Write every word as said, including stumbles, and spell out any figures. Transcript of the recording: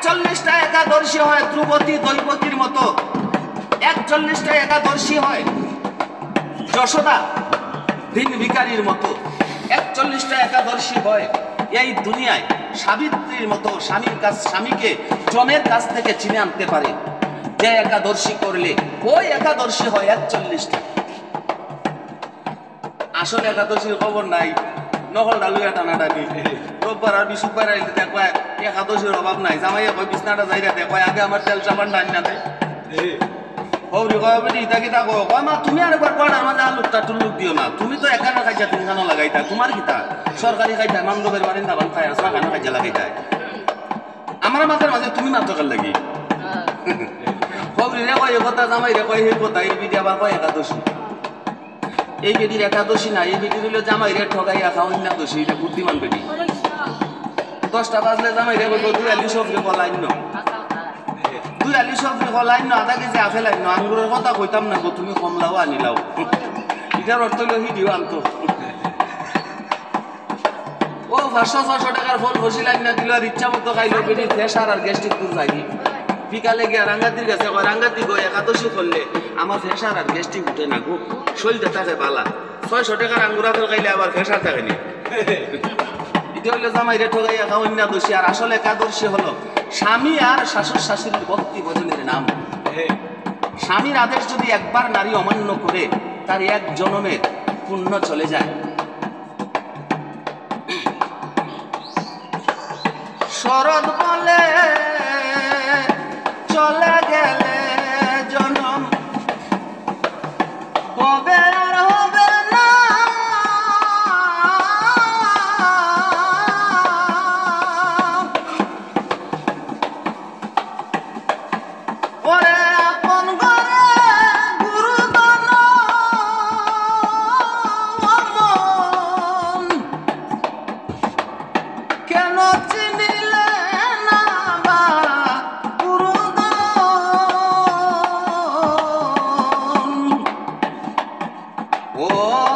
একচল্লিশটা একাদশী হয় দ্রৌপদী দৈবকীর মতো, একচল্লিশটা একাদশী হয় যশোদা দীন ভিখারির মতো, একচল্লিশটা একাদশী হয় এই দুনিয়ায় সাবিত্রীর মতো স্বামীর কাছ, স্বামীকে যমের কাছ থেকে ছিনে আনতে পারে। যে একাদশী করলে ওই একাদশী হয় একচল্লিশটা। আসল একাদশীর খবর নাই, নকল ডালুয়া টানাটানি। রোববার আর বিশুকবার আইলে দেখবা একাদশীর অভাব নাই। জামাইয়ে কয় বিছনাটা যাইরা দেখবা, আগে আমার তেল সাবান ডান না দেয়। হৌরি কয়, "বেটি, ইতা কিতা কও?" কয়, "মা, তুমি আরেকবার কড়ার মাঝে আলুরটা টুলুক দিও না। তুমি তো একখানো খাইছা, তিনখানো লাগাইতা। তোমার কিতা? সরকারি খাইতা, মানগবের বাড়ির না বান খায়, আর ছয়খানো খাইছা লাগাইতা। আমার মাথার মাঝে তুমি মাত্র কার লাগি।" হৌরি রে কয় এই কথা, জামাই রে কয় সেই কথা, এই বেটি আবার কয় একাদশী। এই বেটির একাদশী না, এই বেটির অইলো জামাইরে ঠগাইয়া খাওয়াইন না দোষী, এটা বুদ্ধিমান বেটি। দশটা বাজলে জামাইরে কইবো, "দুই আলি সবজি কলা আইন না, দুই আলি সবজি কলা আইন না, আধা কেজি আপেল আইন না, আঙ্গুরের কথা কইতাম না গো, তুমি কমলাও আনিলাও।" এটার অর্থ অইলো হিডিও আনতো। ও পাঁচশো ছয়শো টাকার ফল ফসিল আইন না দিল, আর ইচ্ছা মতো খাইলো, বেটির প্রেশার আর গ্যাস্ট্রিক দূর যায়নি। বিকালে গিয়া রাঙ্গাতির গেছে কয়, "রাঙ্গাতি গো, একাদশী করলে আমার প্রেশার আর গ্যাস্ট্রিক উঠে না গো, শরীরটা থাকে বালা। ছয়শো টাকার আঙ্গুর আপেল খাইলে আবার প্রেশার থাকে নি।" এটা অইলো জামাইরে ঠগাইয়া খাওয়াইন না দোষী। আর আসল একাদশী হলো স্বামী আর শ্বশুর শাশুড়ির ভক্তি ভজনের নাম। স্বামীর আদেশ যদি একবার নারী অমান্য করে, তার এক জনমের পুণ্য চলে যায়। শরৎ বলে, "চলে গেলে জনম হবে আর হবে না।" ওরে আপন ঘরে গুরুধন অমন, কেন চিনিলে না বা গুরুধন? ও